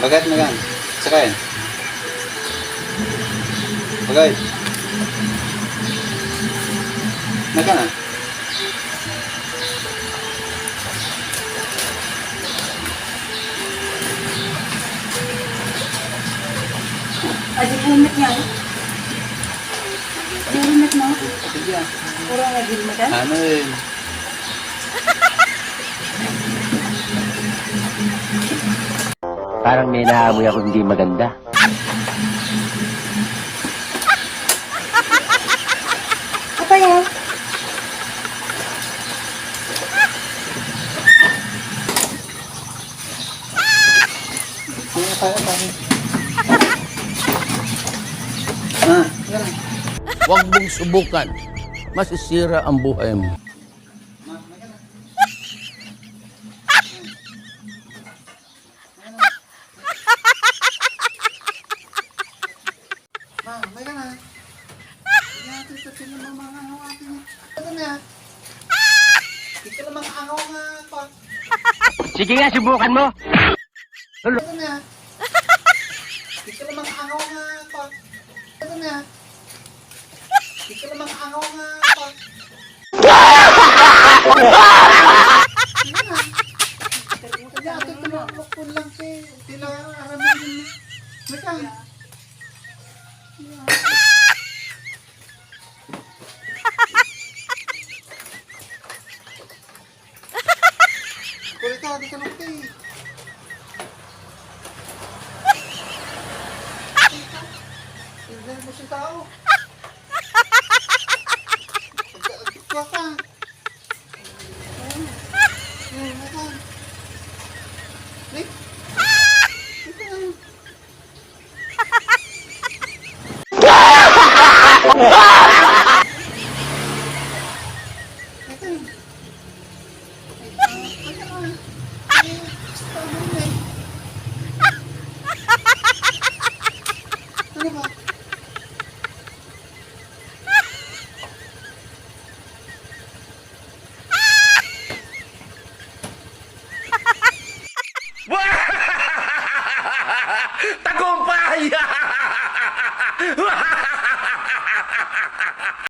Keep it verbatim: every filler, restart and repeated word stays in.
Agad na yan. Sakay. Agad. Nagana. Adi helmet niya, eh. Adi helmet mo? Puro nga helmet, eh. Ano eh? Parang may naamoy ako hindi maganda. Apa yan? Ano pa yan? Ah, yan. Huwag mong subukan. Masisira ang buhay mo. Ma, may ka na. Kaya ito sa pinamamahal ng ating. Ito na. Ito na mga angaw nga pa. Sige nga, subukan mo. Ito na. Ito na mga angaw nga pa. Ito na. Ito na mga angaw nga pa. Ito na. Kaya ito na. Lokpon lang si. Tila, aram mo yun. May ka. Kulita, di ka nagpay. Tingnan mo si tao. Pagka-, pagka-, Hmm, hmm, hmm. Nick? Ito na. Ano ba? Tagumpay!